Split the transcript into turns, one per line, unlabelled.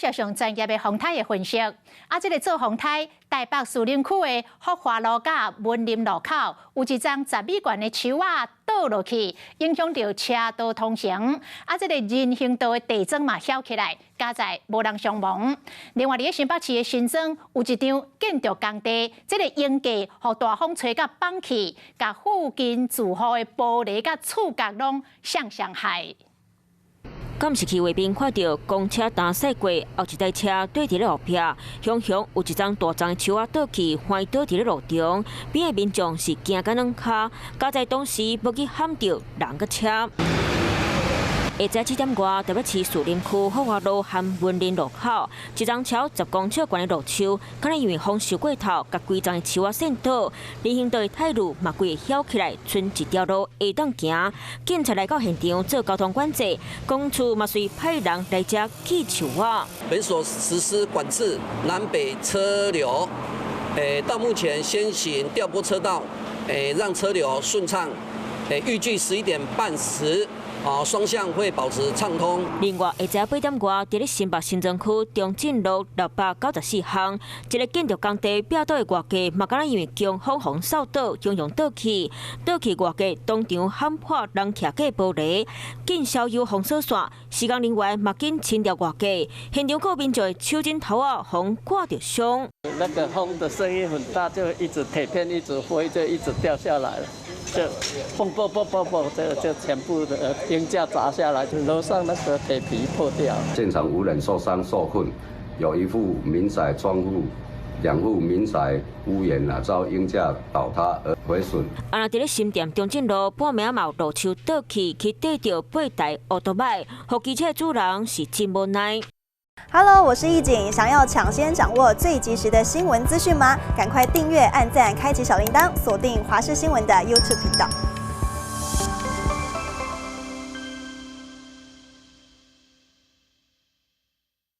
謝上專業的風颱的分析。啊，這个做風颱，台北士林區的福華路佮文林路口，有一叢10米懸的樹仔倒落去，影響著車道通行。啊，這个人行道的地磚嘛掀起來，佳哉無人傷亡。另外，佇咧新北市的新莊有一場建築工地，這个鷹架予大風吹甲枋去，共附近住戶的玻璃佮厝角攏雙傷害。
監視器畫面看著公車呾駛過，後一台車對佇咧路壁，雄雄有一叢大叢的樹仔倒去，橫倒佇咧路中，邊的民眾是驚甲軟跤，佳哉當時無去譀著人佮車。下晝7點外，台北市士林區福華路和文林路口，一叢超10公尺懸的路樹，可能因為風受過頭，共規叢的樹仔扇倒，人行道的鐵路嘛規个掀起來，賰一條路會當行。警察來到現場做交通管制，公處嘛隨派人來遮去樹仔。
本所實施管制南北車流，到目前先行調撥車道，讓車流順暢。預計11點半時，雙向會保持暢通。
另外，下晝8點外，佇咧新北新莊區中正路694巷，一个建築工地壁倒的外架，嘛敢若因為強風予掃倒，雄雄倒去，倒去外架當場撼破人徛過玻璃，緊消有封鎖線，施工人員嘛緊清掉外架，現場個民眾的手指頭仔予刮著傷。
那個風的聲音很大，就一直鐵片一直飛，就一直掉下來了。就嘣嘣嘣嘣嘣，這個就全部的鷹架砸下來，樓上那個鐵皮破掉。
現場無人受傷受困，有一戶民宅窗戶、兩戶民宅屋檐啊遭鷹架倒塌而毀損。
啊，若佇咧新店中正路半暝嘛有路樹倒去，去綴著八台歐多擺，予機車主人是真無奈。
Hello，我是易景，想要搶先掌握最及時的新聞資訊嗎？趕快訂閱、按讚、開啟小鈴鐺，鎖定華視新聞的 YouTube 頻道。